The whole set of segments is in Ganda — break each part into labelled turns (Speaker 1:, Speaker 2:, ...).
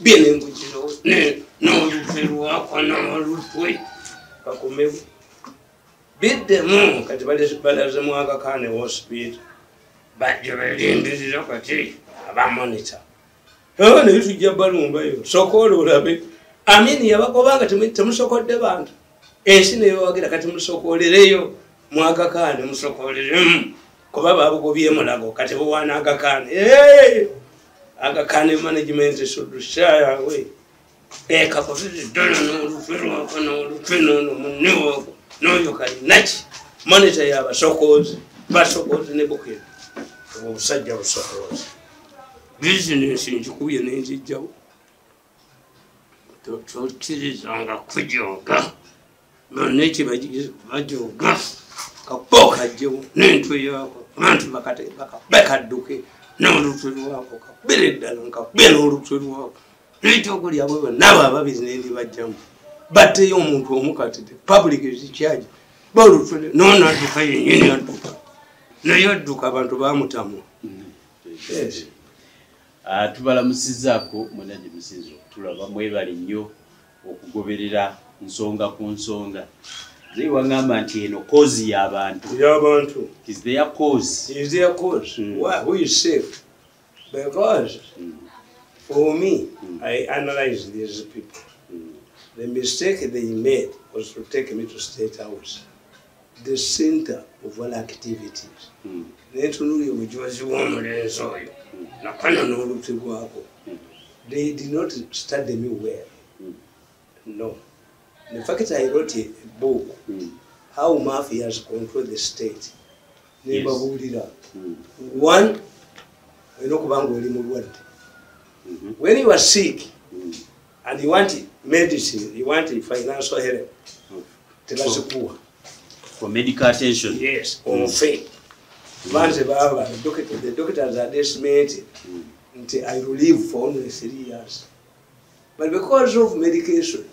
Speaker 1: Nkubye nembugiro n'olutwe lwako n'olutwe kakomewo biddemu. Kati balaze mu Aga Khan Hospital, bajja balindirira kati abamonita naye tujja balumbayo. Sokola olabe Amini yabagobanga temusokodde bantu, ensi nebawagira. Kati musokolereyo mu Aga Khan, musokoleremu kuba babugobye Mulago. Kati buwaana Aga Khan. Aga Khan management should share away. Ekakofisi ddala n'olutwe lwako n'olutwe nono munniwoko n'oyo kalinaki monitor y'abasokozi, basokozi ne bukira obwo obusajja busokozi. Bizinesi nkikubye nenzijjawo. Tokkirizanga kujoga noneki bajoga kakuba okajjewo n'entwe yako abantu bakadduke n'olutwe lwako kakubire eddala nkakube n'olutwe lwako n'etyogo lyabwe bonna abo ababiri nendibajjamu batteyo omuntu omu. Kati the public is charge bolutwe nono adduka yennyini adduka naye adduka abantu bamutamu. Yes.
Speaker 2: Tubalamusizaako mwena gye musinza okutulaba, mwebale nnyo okugoberera Nsonga ku Nsonga. Nze waŋŋamba nti eno cause y'abantu.
Speaker 1: Y'abantu.
Speaker 2: Is their cause.
Speaker 1: Is their cause. Why? Who is safe? Because for me, I analyze these people. The mistake they made was to take me to State House, the center of all activities. Nentunuulira omujozi w'omulenzi oyo nakano n'olutwe gwako. They did not study me well. No. In fact, I wrote a book, How Mafias Control the State. Nembabuulira. One, olina okuba nga oli mulwadde. When you are sick and you want medicine, you want financial help, tebazikuwa.
Speaker 2: For medical attention.
Speaker 1: Yes, ofe. Banze baba, the doctors are estimated nti I will live for only 3 years. But because of medication,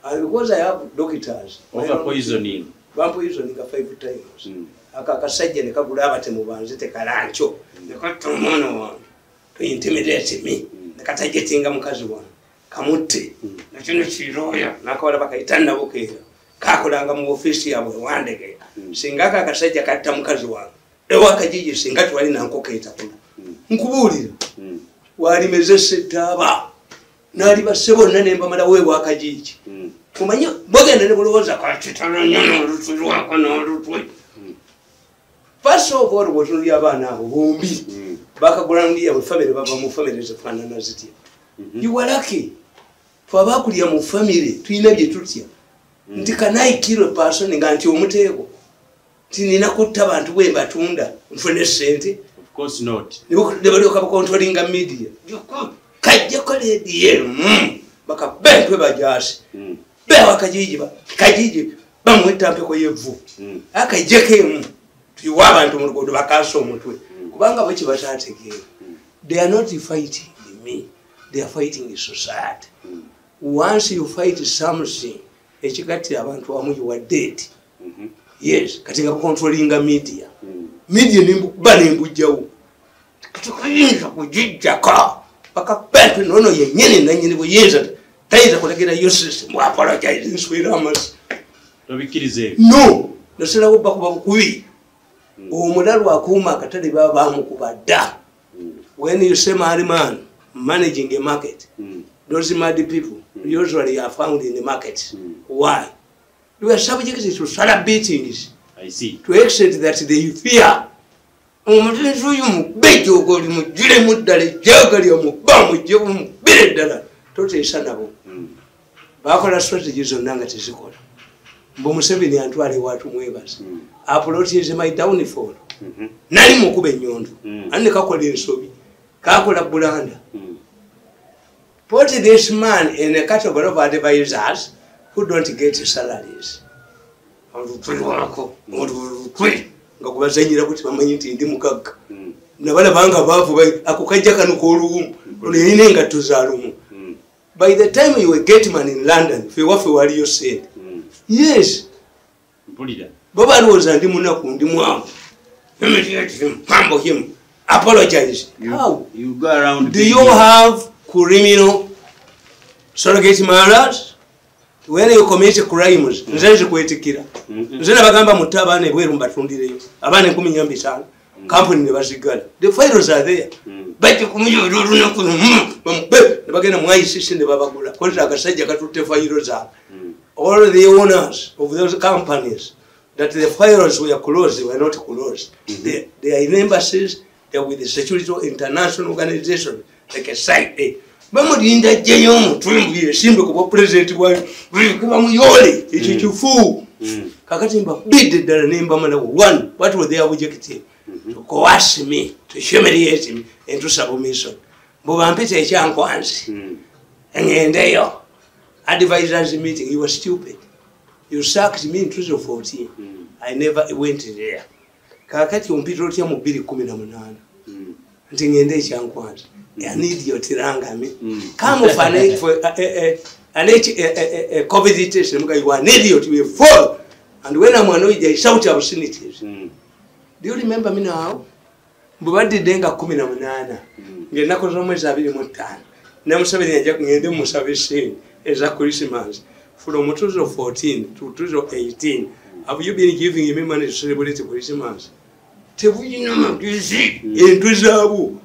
Speaker 1: and because I have doctors,
Speaker 2: Over poisoning.
Speaker 1: Bampoisoninga five times. Aka akasajja ne kagula abatemu banze tekalancho ne katta omwana wange to intimidate me, ne katajetinga mukazi wange kamutte. Nakino kiroya nakawala bakayita Nabukeera, kakolanga mu ofiisi yabwe Wandege. Singa aka akasajja katta mukazi wange ewakajiji, singa twali nankoko etakula. Nkubuulira, walimeze setaaba naali basse bonna nembamalawo ewakajiji. Kumanye bwegenda ne bulowooza kakitalo nnyo n'olutwe lwako n'olutwe. First of all, bw'otunuulira abaana abo bombi background yabwe, family bava mu family zifaanana zitya? You are lucky. Fe abaakulira mu family tulina bye tutya nti can I kill a person nga nti omuteeko nti nina kutta bantu bwe mbatunda nfune sente?
Speaker 2: Of course not.
Speaker 1: Ne balyoka bakontrolinga media, kajjako lediyo emu bakabe entwe bajaasi bewa kajiji kajiji bamuweta mpeko y'evvu akajjeko emu tuyiwa abantu mu luguudo bakaasa omutwe kubanga bwe kibataategeera. They are not fighting me, they are fighting society. Once you fight something ekigattira abantu wamu, you are dead. Yes, kati nga controllinga media. Media nembukuba nembugjawo, tekayinza kugijjako bakapentu nono yennyini nanyini buyinza tayinza kulagira UCC mu apologize nswera amasi.
Speaker 2: Tobikkiriza ebyo.
Speaker 1: No, nasalawo bakuba bukubi. Omulalu akuuma akatale baba bamukuba dda. When you say mad man managing a market, those mad people usually are found in the market. Why? They were subjected to salary beatings
Speaker 2: I see.
Speaker 1: To extent that they fear. Omulenzi oyo mukube ejjoogo limugiremu ddala ejjoogo lyomukuba mugye mukubire ddala toteesa nabo. Bakola strategy zonna nga tezikola. Mbu Museveni antwala ewa Tumwebaze, apologize my downfall. Nali mukuba ennyondo ani ne kakola ensobi, kakola blunder. Put this man in a category of advisors who don't get salaries. Olutwe lwako olutwe nga kubazanyira kuti bamanyi nti ndi mugagga nabalaba nga baavu ako kajja kano k'oluwumu ono yalina engatto za lumu. By the time you were get man in London, fe waffe waliyo sente. Yes.
Speaker 2: Mpulira.
Speaker 1: Bo balowooza ndi munaku, ndi mwavu. Immediately humble him, apologize.
Speaker 2: You,
Speaker 1: How
Speaker 2: you go around
Speaker 1: do you have criminal Surrogate mothers, when you commit crimes, nze nzikwetikira. Nze nabagamba mutte abaana ebweru mbatundireyo. Abaana 15,000. Kampuni ne bazigala. The files are there. Bajja kumuyoola olunaku bamukube ne bagenda mu ICC ne babagula. Kozesa akasajja katutte fayiro zaabwe. All the owners of those companies that the files were closed, they were not closed. They are in embassies, they are with the Security International Organization, like a site. Bamulinda ajjayo omutwe mbu yesimbe ku bwa pulezidenti bwamuyole ekyo kifu. Kakati mbakubidde ddala ne mbamalawo. One, what was their objective? To coerce me, to humiliate me into submission. Mbu bampita ekyankwanzi. Ngendeyo. Advisors meeting, you were stupid. You sacked me in 2014. I never went there. Kakati ompita otya mu 2018. Nti ngende ekyankwanzi. I need your tiranga me. Come for a COVID test. You are an idiot, you are full. And when I'm annoyed, I shout obscenities. Do you remember me now? Mbadde nga 18. Ng'ennaku z'omwezi 25. Ne Museveni yajja ngende musabe ssente eza Christmas. From 2014 to 2018, have you been giving me money to celebrate Christmas? Tebulina magezi. Entu zaabwe.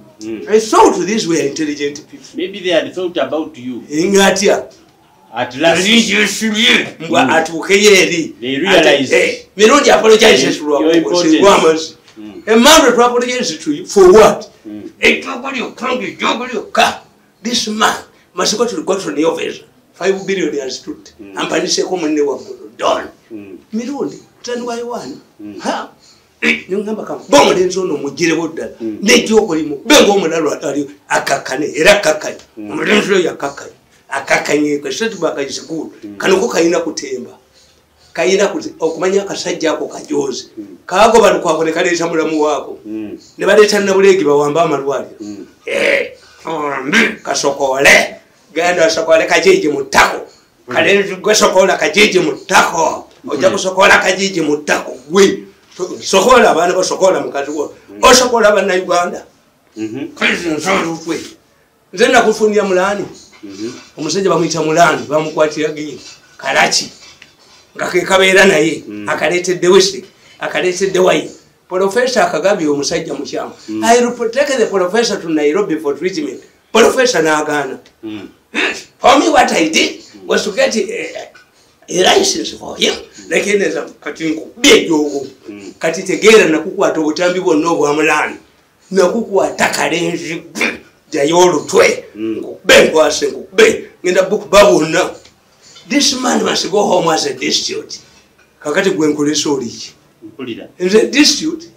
Speaker 1: I thought these were intelligent people.
Speaker 2: Maybe they had thought about you.
Speaker 1: Ingatia.
Speaker 2: At last. They realized.
Speaker 1: Mirundi apologizes to
Speaker 2: your importance.
Speaker 1: A man will apologize to you for what? This man must go to the office. 5 billion has stood. Ampaniseko munne wa Don. Mirundi, tani wa Yohana. Ha? Ningamba kamulenzi ono mugirewo ddala. N'ejjoogo benga omulalo ali akakkane era akakkanye. Omulenzi oyo akakkanye. Akakkanye setback is good. Kano ko kalina kutemba. Kalina okumanya akasajja ako kajoozi. Kaagoba lukwako ne kaleeta mulamu waako. Ne baleeta Nabuleegi bawamba amalwaliro. Kasokole. Genda osokole kajiji mu ttako. Kalenzi gwe sokola kajiji mu ttako. Ojja kusokola kajiji mu ttako gwe. Sokola abaana basokola mukazi wo. Osokola bannayuganda. Nze nakufunira Mulani. Omusajja bamuyita Mulani bamukwatira gini Karachi. Nga ke kabeera naye akaleetedde whisky, akaleetedde wine. Professor akagambye omusajja mukyamu. I will take the professor to Nairobi for treatment. Professor n'agaana. For me what I did was to get a license for him. Lakini kati nkubye ejjoogo. Kati tegeera nakukwata obutambi bwonna obwa Mulani. Nakukwata kalenzi jayo olutwe. Nkukube nkwase nkukube. Ngenda bukuba bwonna. This man must go home as a district. Kakati gwe nkolesa oliki. Nze district.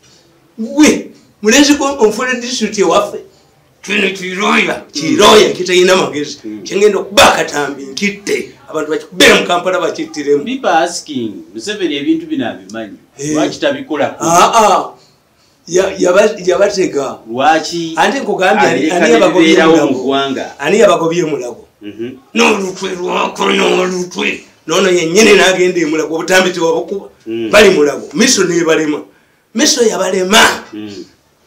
Speaker 1: Gwe mulenzi onfule district ewaffe. Kino kiroya. Kiroya kitalina magezi. Kyengenda okuba akatambi nkitte. Abantu bakikubeera mu Kampala bakittiremu.
Speaker 2: People asking, Museveni ebintu bino abimanyi. Lwaki tabikola?
Speaker 1: Yabatega.
Speaker 2: Lwaki?
Speaker 1: Ate nkugambye ani yabagobye mu ggwanga? Ani yabagobye Mulago? N'olutwe lwako n'olutwe. N'ono yennyini n'agenda e Mulago obutambi tewabukuba. Bali Mulago. Miso n'ebalema. Miso yabalema.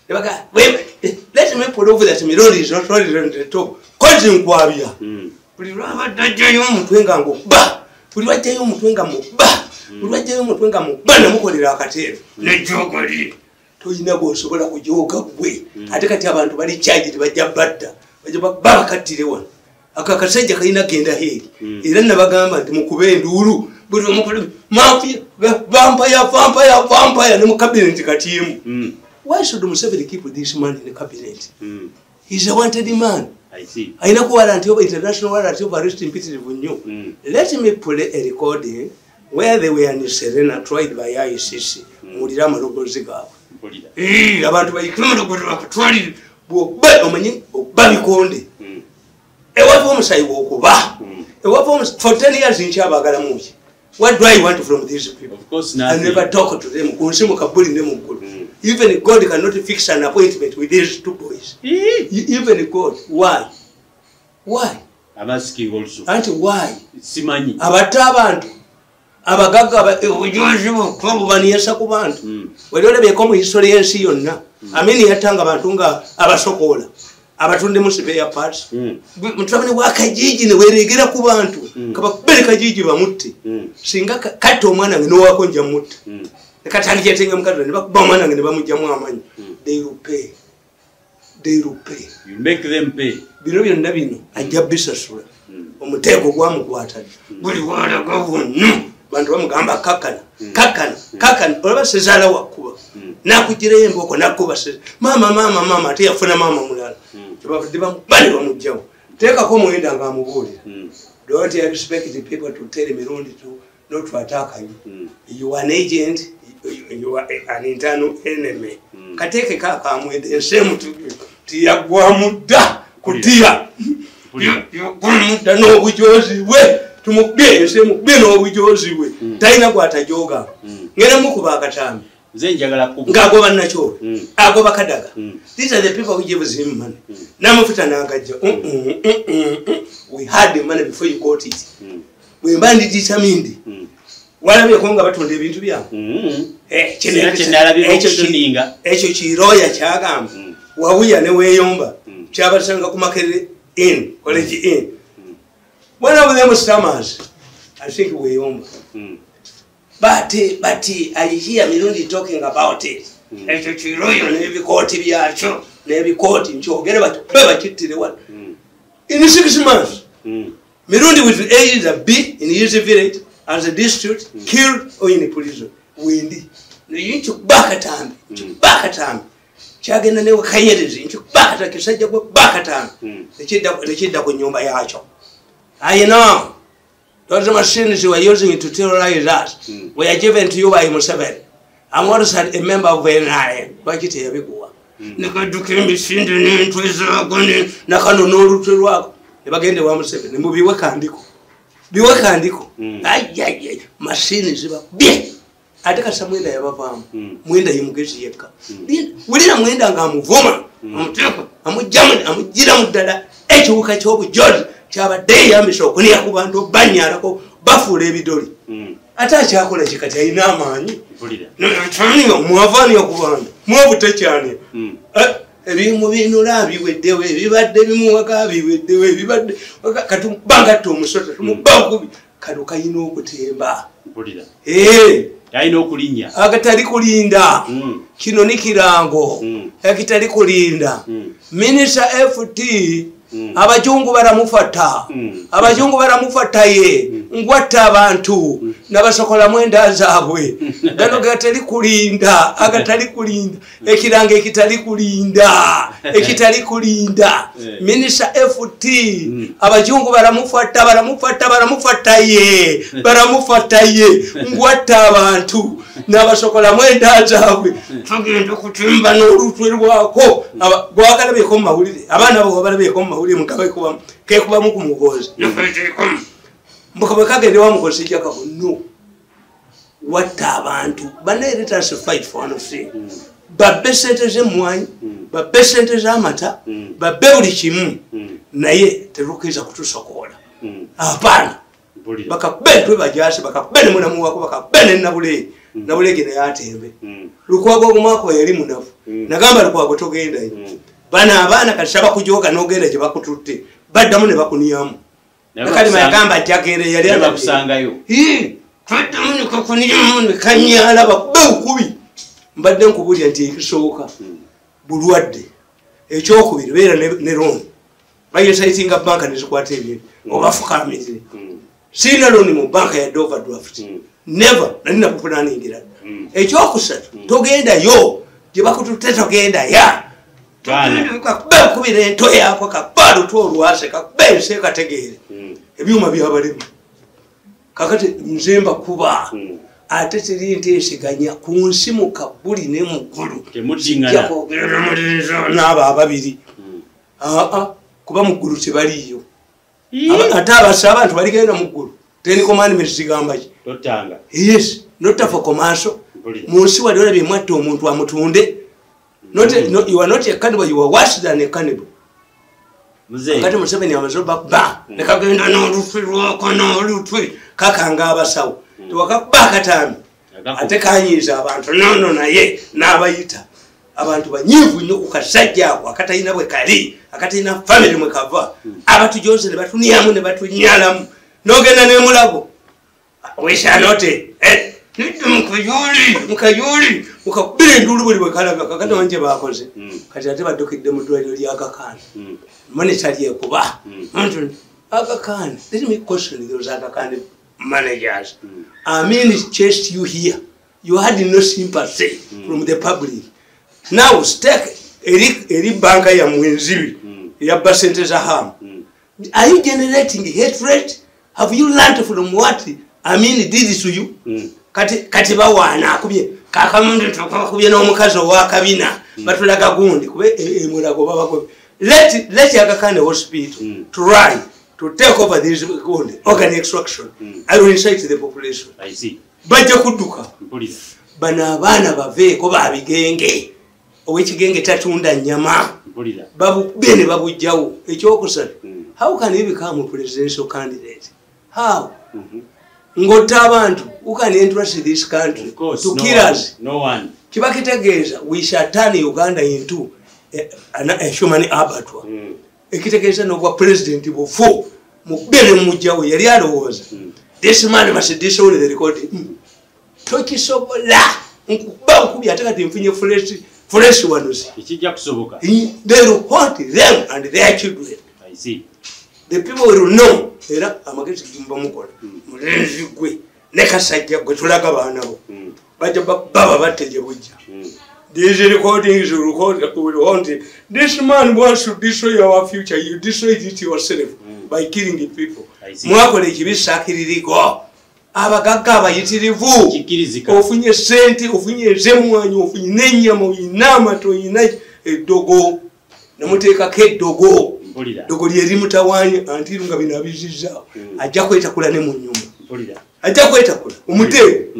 Speaker 1: Let me prove that Mirundi is not already on the top. Kozi nkwabya. Buli lwabadde ajjayo omutwe nga nguba. Buli lwajjayo omutwe nga muba. Buli lwajjayo omutwe nga muba namukolera akateero. N'ejjoogo lye. Toyina gw'osobola kujooga ggwe. Ate kati abantu bali charged bajja badda. Bajja babakattire wano. Ako akasajja kalina genda heeri. Era nabagamba nti mukube enduulu. Buli omukulu mafia, vampire, vampire, vampire ne mu cabinet katiimu. Why should Museveni keep this man in the cabinet? He's a wanted man.
Speaker 2: I see.
Speaker 1: Aina ku warrant of international warrant of arrest imperative nnyo. Let me play a recording where they were in Serena tried by ICC. Muwulire amaloboozi gaabwe. Abantu bayikulu bakutwalire bw'okuba omanyi okuba bikonde. Ewava omusayi bw'okuba. Ewava omusayi for 10 years nkyabagala muki. What do I want from these people?
Speaker 2: Of course nothing.
Speaker 1: I never talk to them. Ku nsi mu kabuli ne mu ggulu. Even God cannot fix an appointment with these two boys. Even God. Why? Why?
Speaker 2: I'm asking also.
Speaker 1: Auntie, why?
Speaker 2: Simanyi.
Speaker 1: Abatta abantu. Abagagga obujuzi bukubaniisa ku bantu. Wali olabyeko mu history y'ensi yonna. Amini yattanga abantu nga abasokoola. Abatunde mu spare parts. Mutabani wa Kajiji ne weregera ku bantu. Kabakubere Kajiji bamutte. Singa katta omwana nge n'owako nja mutta. Katandika etenga mukadde ne bakuba omwana nge ne bamugyamu amanyi. They will pay. They will pay.
Speaker 2: You make them pay.
Speaker 1: Bino byonna bino ajja bisasula. Omuteeko gwamukwata. Buli walaga wonna. Bantu bamugamba kakkana. Kakkana. Kakkana. Olaba sezaala wakkuba. Nakuggirayo embooko nakkuba mama mama mama ate yafuna mama mulala. Tebavudde bamubale bamugjawo. Teekako Mwenda ng'amubuulira. Don't expect the people to tell Mirundi to not to attack you. You are an agent, you are an internal enemy. Kateeke kakamwenda ensemu tiyagwamu dda kutiya. Yagwamu dda n'obujozi bwe. Tumukubye ensemu kubye n'obujozi bwe. Talina gw'atajooga. Ngenda mukuba akatambi.
Speaker 2: Nze njagala kuba.
Speaker 1: Ng'agoba Nakyobe. Agoba Kadaga. These are the people who give him money. N'amafuta n'agajja. We had the money before you got it. Bwe mba ndi determined. Walabyeko nga batunda ebintu byabwe. Ekyo kiroya kyagamba. Wawuya ne weeyomba. Kyabasanga ku Makerere Inn, College Inn. One of them stammers. I think weeyomba. But I hear Mirundi talking about it. Ekyo kiroyo n'ebikooti byakyo n'ebikooti nkyogere bakittire wano. In 6 months, Mirundi will either be in his village as a district, killed or in prison. Windi. Nkikuba akatambi, nkikuba akatambi. Kyagenda ne Kanyerezi, nkikuba akatambi, kisajja kuba akatambi. Nekidda ku nnyumba yakyo. I know. Those machines you were using to terrorize us were given to you by Museveni. I'm also a member of NRM. Lwaki teyabikuwa? Nekadduka emisinde n'entwe zaago nakano n'olutwe lwako. Ne bagenda ewa Museveni, mubiwe kandiko. Biwe kandiko. Ayayay, machine ziba bye. Ate kasa Mwenda yabavaamu. Mwenda ye mugezi yekka. Wulira Mwenda ng'amuvuma. Amuteeka, amugyamu, amuggyiramu ddala ekiwuka ky'obujozi kyabadde yeyambisa okuniya ku bantu banyalako bafuula ebidoli. Ate akyakola kika kyalina amaanyi. Mwavaaniya ku bantu, mwavu tekyaniya. Ebimu binula biweddewo, ebibadde bimuwaka biweddewo, ebibadde katumuba ngatta omusota, tumuba nkubi. Kano kalina okutemba.
Speaker 2: Alina okulinnya.
Speaker 1: Agatali kulinda. Kino ni kirango. Ekitali kulinda. Minisita FT abajungu baramufata. Abajungu baramufata ye. Ngwatta abantu. N'abasokola mwenda zaabwe. Gano gatali kulinda. Agatali kulinda. Ekirango ekitali kulinda. Ekitali kulinda. Minisita FT abajungu baramufata, baramufata, baramufata ye. Baramufata ye. Ngwatta abantu. N'abasokola mwenda zaabwe. Tugenda okutimba n'olutwe lwako. Gwakalabyeko mu mawulire. Abaana bo balabyeko mu mawulire kekubamu ku mugozi. Mbuka kagende wa mugozi jakako no. Watta abantu. Bane let us fight for one thing. Babbe sente z'emmwanyi, babbe sente z'amata, babbe buli kimu. Naye terukkiriza kutusokoola. Abaana. Bakakube entwe bagyase, bakakube ne mulamu wako, bakakube ne Nabulege. Nabulege naye atembe. Lukwago omwaka yali munafu. Nagamba Lukwago togendayo. Bano abaana kati saba kujoga n'ogenda gye bakututte. Baddamu ne bakuniyamu. Nakalima yagamba nti agere yali
Speaker 2: bakusangayo.
Speaker 1: Kaddamu ne kakuniyamu ne kanyala bakube bukubi. Mbadde nkubuulira nti ekisooka bulwadde. Ekyokubiri beera ne loan. Bayisayitinga banka ne zikwata ebintu. Obafukamirize. Sirina loan mu banka ya overdraft. Never. Nali nakupulaningira. Ekyokusatu togendayo gye bakututte togenda ya. Kakube okubira ento yako kakuba lutwe olwase kakube ensi ekategeere. Ebyuma byabalema. Kakati nze mbakuba. Ate teri nteeseganya ku nsi mu kabuli ne mu ggulu.
Speaker 2: Temuddingana.
Speaker 1: N'abo ababiri. Kuba mu ggulu tebaliiyo. Ate abasa abantu baligenda mu ggulu. Ten Commandments zigamba ki?
Speaker 2: Totanga.
Speaker 1: Yes, not for commercial. Mu nsi wali olabye mwatta omuntu amutunde. Not, no, you are not a cannibal, you are worse than a cannibal. Kati Museveni amaze ba nekagenda n'olutwe lwako n'olutwe kakanga abasawo. Tewakakuba akatambi. Ate kanyiiza abantu nono naye n'abayita. Abantu banyivu nnyo ku kasajja ako akatalina bwe kali, akatalina family mwe kava. Abatujoze ne batunyamu ne batunyalamu. N'ogenda ne Mulago. Weshanote. Mukayuli mukakubira enduulu buli bwe kalaga kakati wanje bakoze. Kati ate baddukidde mu ddwaliro lya Aga Khan. Monitor lyekuba. Aga Khan, let me question those Aga Khan managers. Amin chased you here. You had no sympathy from the public. Now stake eri banka ya mwenziwi ya sente za hamu. Are you generating hatred? Have you learned from what Amin did to you? Kati bawana akubye kakamundu tukubye n'omukazi owakabina batulaga gundi kube emulago babako. Let Aga Khan hospital try to take over this gundi organ extraction. I will incite the population.
Speaker 2: I see.
Speaker 1: Bajja kudduka. Bano abaana baveeko babigenge. Owekigenge tatunda nnyama. Babukubye ne babugjawo. Ekyokusatu, how can you become a presidential candidate? How? Ng'otta abantu, who can interest this country?
Speaker 2: Of course,
Speaker 1: to
Speaker 2: no
Speaker 1: kill
Speaker 2: one,
Speaker 1: us.
Speaker 2: No one.
Speaker 1: Kiba kitegeeza, we shall turn Uganda into a human abattoir. Ekitegeeza n'obwa president bufu. Mukubye ne mugjawo, yali alowooza. This man must disown the recording. Tokisobola. Nkuba nkubi ate kati nfunye fresh ones.
Speaker 2: Ekijja kusoboka.
Speaker 1: They will haunt them and their children.
Speaker 2: I see.
Speaker 1: The people will know. Era amagezi gimba mukola. Mulenzi gwe ne kasajja gwe tulaga baana bo. Bajja baba batteje bujja. These recordings will record will haunt it. This man wants to destroy our future. You destroyed it yourself by killing the people. Mwakola ekibi sakiririko. Abagagga abayitirivu. Ofunye sente, ofunye ez'emmwanyi, ofunye n'ennyama, oyina amata, oyina eddogo. Namuteekako eddogo. Ddogo lye limutawaanya anti nga bino abizizzaawo. Ajja kwetakula ne mu nnyuma. Ajja kwetakula. Omuteeko.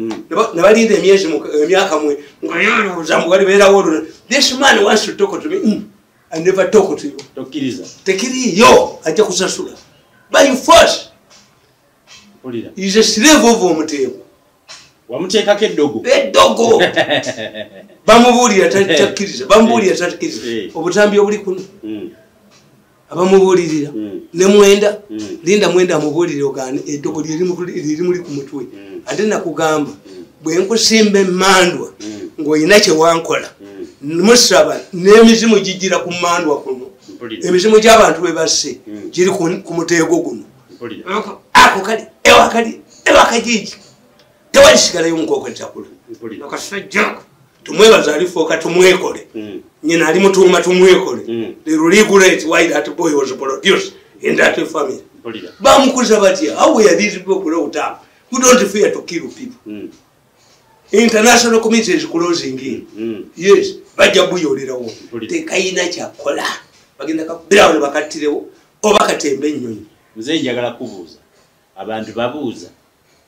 Speaker 1: Ne balinda emyezi emyaka mwe. Nga yalowooza mbu walibeerawo olwo. This man wants to talk to me. I never talk to you.
Speaker 2: Tokkiriza.
Speaker 1: Tekiriiyo. Ajja kusasula. By force. Is a slave of omuteeko.
Speaker 2: Wamuteekako eddogo.
Speaker 1: Eddogo. Bamubuulira takkiriza. Bamubuulira takkiriza. Obutambi obuli kuno. Abamubuulirira. Ne Mwenda. Linda Mwenda amubuulire ogaane eddogo lye limuli ku mutwe. Ate nakugamba bwe nkusimba emmandwa ng'olina kye wankola. Musaba n'emizimu gijjira ku mmandwa kuno. Emizimu gy'abantu bwe basse giri ku muteego guno. Ako kali ewakali ewakajiji. Tewalisigalayo nkoko etakula. Akasajja tumwebaza alifuuka tumwekole. Nyina ali mutuuma tumwekole. They regret why that boy was produced in that family. Bamukuza batya? How were these people brought up who don't fear to kill people? International community is closing in. Yes, bajja buyolerawo. Tekayina kyakola. Bagenda kakubirawo ne bakattirewo oba katembe ennyonyi.
Speaker 2: Nze njagala kubuuza. Abantu babuuza.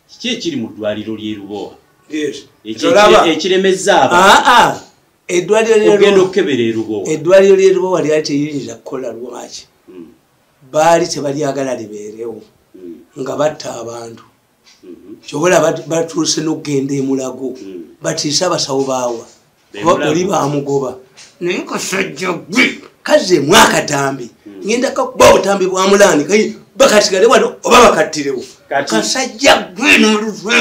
Speaker 2: Kiki ekiri mu ddwaliro ly'e Lubowa?
Speaker 1: Yes.
Speaker 2: Ekiremezza abantu.
Speaker 1: Eddwaliro
Speaker 2: ogenda okukebera e Lubowa.
Speaker 1: Eddwaliro ly'e Lubowa lyali teyinza kukola lwaki? Baali tebalyagala libeerewo. Nga batta abantu. Kyobola batuuse n'okugenda e Mulago. Batiise abasawo baawa. Kuba oli baamugoba. Naye kasajja gwe kazzeemu akatambi. Ngenda kakuba obutambi bwa mulaani. Bakasigale wano oba bakattirewo. Kasajja gwe n'olutwe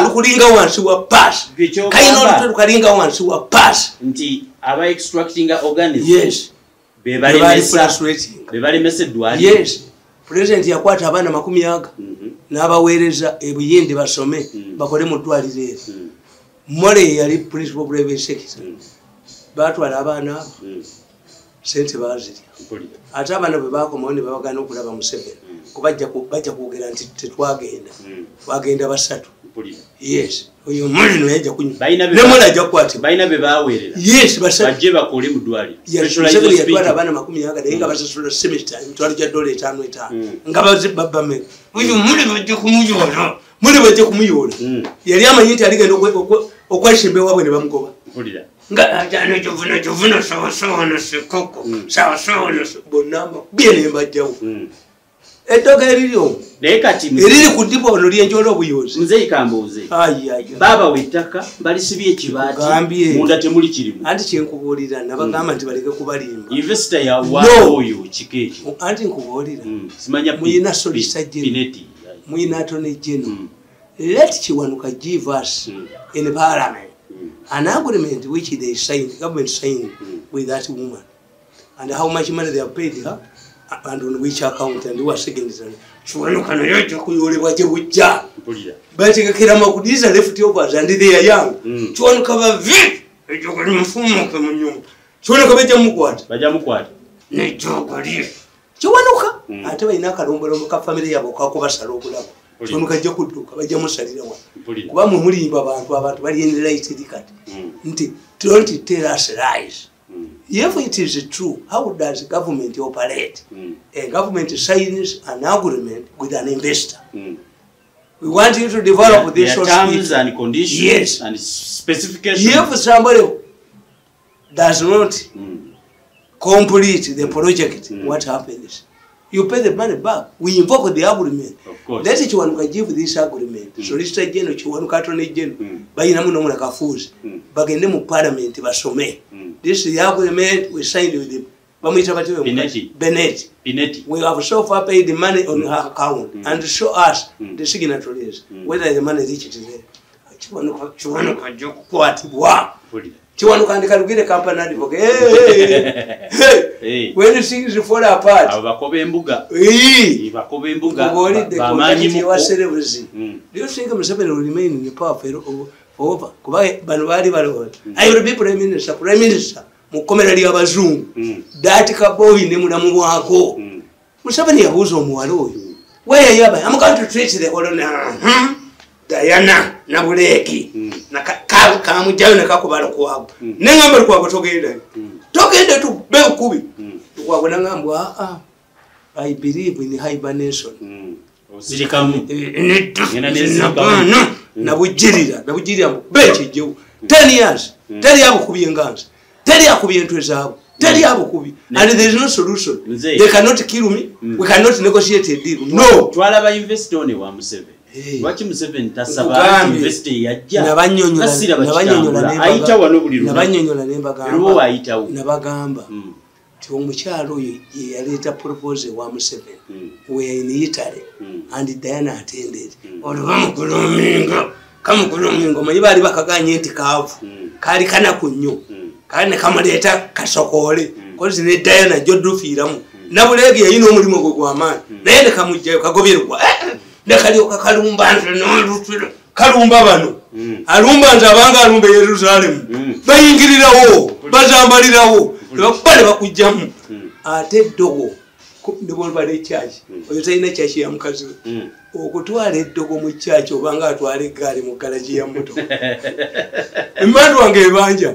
Speaker 1: olukulinga wansi wa paasi. Kalina olutwe lukalinga wansi wa paasi.
Speaker 2: Nti aba extractinga organism.
Speaker 1: Yes.
Speaker 2: Be balemesa eddwaliro.
Speaker 1: Yes. President yakwata abaana 20 n'abaweereza e Buyindi basome bakole mu ddwaliro eryo. Mole yali principal private secretary. Baatwala abaana abo. Sente baazirya. Ate abaana bwe baakomawo ne babagaana okulaba Museveni. Kuba bajja kwogera nti tetwagenda. Twagenda basatu. Yes. Oyo Mole no yajja kunywa. Ne Mole ajja kukwatibwa.
Speaker 2: Balina be baaweerera.
Speaker 1: Yes, basatu.
Speaker 2: Bajje bakole mu ddwaliro.
Speaker 1: Museveni yatwala abaana 20 naye nga basasula semester emitwalo gya $5 5. Nga bazi babba mmere. Oyo Mole bajja kumuyoola. Mole bajja kumuyoola. Yali amanyi nti aligenda okwesimba ewaabwe ne bamugoba. Nga ajja jovuna jovuna sawa sawa na sekoko. Sawa sawa na bonna bye ne mbajjawo. Eddogo eriryo.
Speaker 2: Naye kati
Speaker 1: eriri ku ddiba ono lyenjola obuyozi.
Speaker 2: Muzeeyi kambuuze. Baaba w'ettaka balisibye ekibaati munda temuli kirimu.
Speaker 1: Anti kyenkubuulira nabagamba nti baleke kubalimba.
Speaker 2: Investor ya oyo kika ekyo.
Speaker 1: Anti nkubuulira.
Speaker 2: Simanya
Speaker 1: muyina Solicitor General. Muyina Attorney General. Let Kiwanuka give us in parliament an agreement which they signed, government signed with that woman, and how much money they have paid her, and on which account, and who are signatory. Kiwanuka naye ajja kuyoolebwa gye bujja. Bategekera makudiza leftovers and they are young. Kiwanuka bave ejjogo limufumuke mu nnyumba. Kiwanuka bajja mukwata.
Speaker 2: Bajja mukwata.
Speaker 1: N'ejjogo lye. Kiwanuka ate balina akalombolombo ka famire yaabwe kakubasala obulamu. Kiwanuka ajja kudduka bajja musalira wano. Kuba mwe mulimba abantu bali enlightened kati. Nti don't tell us lies. If it is true, how does government operate? A government signs an agreement with an investor. We want you to develop this hospital.
Speaker 2: Terms and conditions,
Speaker 1: yes,
Speaker 2: and specifications.
Speaker 1: If somebody does not complete the project, what happens? You pay the money back. We invoke the agreement.
Speaker 2: Of course.
Speaker 1: Let Kiwanuka give this agreement. Solicitor General, Kiwanuka Attorney General, bayinamu n'omulala Kafuuzi. Bagende mu parliament basome. This is the agreement we signed with the Benetti.
Speaker 2: Benetti.
Speaker 1: We have so far paid the money on her account and show us the signatories whether the money reached there. Kiwanuka ajja kukwatibwa. Kiwanuka and Kalugire company advocate. Hey, hey, hey. When things fall apart.
Speaker 2: Abakoba embuga. Bakoba embuga.
Speaker 1: Do you think Museveni will remain in the power for over? Kuba bano baali balowooza. I will be prime minister, prime minister. Mu kkomera ly'abazungu. That kaboyi ne mulamu bwako. Museveni yabuuza omuwala oyo. Where yaba? I'm going to treat the colonel. Diana Nabuleki. Kamujjayo ne kakuba Lukwago. Ne ngamba Lukwago togendayo. Togenda tu be kubi. Lukwago n'angamba I believe in hibernation.
Speaker 2: Osirikamu.
Speaker 1: Nabujirira, nabujirira be kijjewo. 10 years. Teri akubye enganza. Teri akubye entwe zaabwe. Teri abukubi. And there is no solution. They cannot kill me. We cannot negotiate a deal. No.
Speaker 2: Twalaba investor ne wa Museveni. Lwaki Museveni tasaba investor yajja?
Speaker 1: Nabanyonyola nembagamba. Nabagamba. Nti omukyalo oyo ye yaleeta proposal wa Museveni. We are in Italy and Diana attended. Olwo bamuguluminga. Kamuguluminga omanyi baali bakaganye nti kaavu. Kaali kanaku nnyo. Kaali ne kamuleeta kasokoole. Kozi ne Diana gy'oddufiiramu. Nabulegi yalina omulimu gwe gw'amaanyi. Naye ne kamugjayo kagoberwa. Nekalyoka kalumba nze n'olutiro. Kalumba bano. Alumba nze abanga alumba Yerusalemu. Bayingirirawo, bazambalirawo. Tebakuba ne bakugjamu. Ate eddogo ne bw'oba ne church, oyo talina church ya mukazi we. Okutwala eddogo mu church obanga atwala eggaali mu galagi ya mmotoka. Emmandu wange ebanja.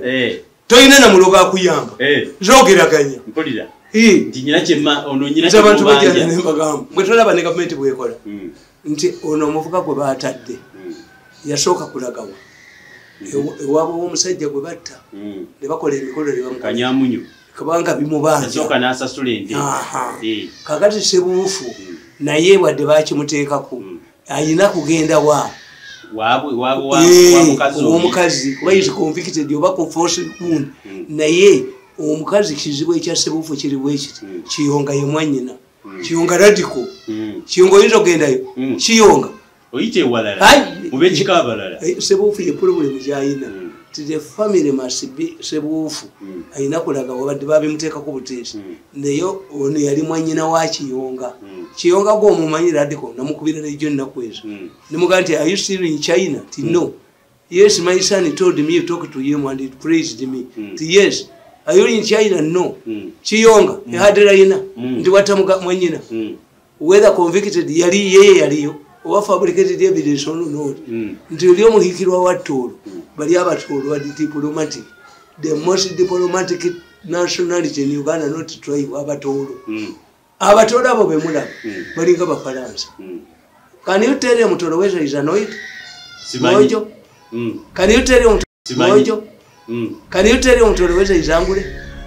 Speaker 1: Tolina na mulogo akuyamba. Zoogeraganya.
Speaker 2: Mpulira. Nti nyina kyemma ono nyina
Speaker 1: abantu bajja ne mbagamba. Bwe tolaba ne gavumenti bw'ekola. Nti ono omuvuka gwe baatadde yasooka kulagawa. Ewaabwe w'omusajja gwe batta ne bakola emikolo ne bamukola.
Speaker 2: Kanyamunyu.
Speaker 1: Kubanga bimubanja.
Speaker 2: Yasooka n'asasula ente.
Speaker 1: Kaakati Ssebuufu naye wadde baakimuteekako ayina kugenda wa?
Speaker 2: Waabwe w'omukazi.
Speaker 1: Kuba is convicted oba ku forced wound. Naye omukazi kizibu ekya Ssebuufu kiri bwe kiti. Kiyonga ye mwannyina. Kiyonga radical. Kiyonga oyinza okugendayo. Kiyonga.
Speaker 2: Oyite ewalala. Mube kika abalala.
Speaker 1: Ssebuufu ye problem gy'ayina. The family must be Ssebuufu. Ayina kulaga wabadde babimuteekako buteesi. Naye ono yali mwannyina wa Kiyonga. Kiyonga gw'omumanyi radical namukubira lejo ennaku ezo. Ne mugamba nti are you still in China? Ti no. Yes, my son told me you talk to him and he praised me. Ti yes. Are you in China? No. Kiyonga ehadera nti watamuga mwannyina. Whether convicted yali yeye yaliyo oba fabricated evidence or not. Nti oli omuhikirwa wa Tooro. Bali abatooro bali diplomatic. The most diplomatic nationality in Uganda, not tribe, abatooro. Abatooro abo be mulaba balinga Bafalansa. Can you tell him Tooro whether is annoyed? Mojo. Can you tell him Mojo? Can you tell him Tooro whether is angry?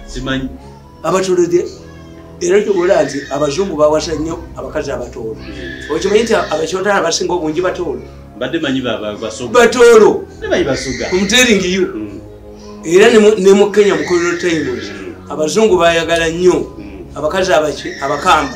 Speaker 2: Simanyi.
Speaker 1: Abatooro Era kyobola nti abazungu bawasa nnyo abakazi abatoolo. Okimanyi nti abakyontala abasinga obungi batoolo?
Speaker 2: Mbadde manyi basoga.
Speaker 1: Batoolo.
Speaker 2: Manyi basoga.
Speaker 1: I'm telling you. Era ne mu Kenya mu colonial times abazungu bayagala nnyo abakazi abaki abakamba.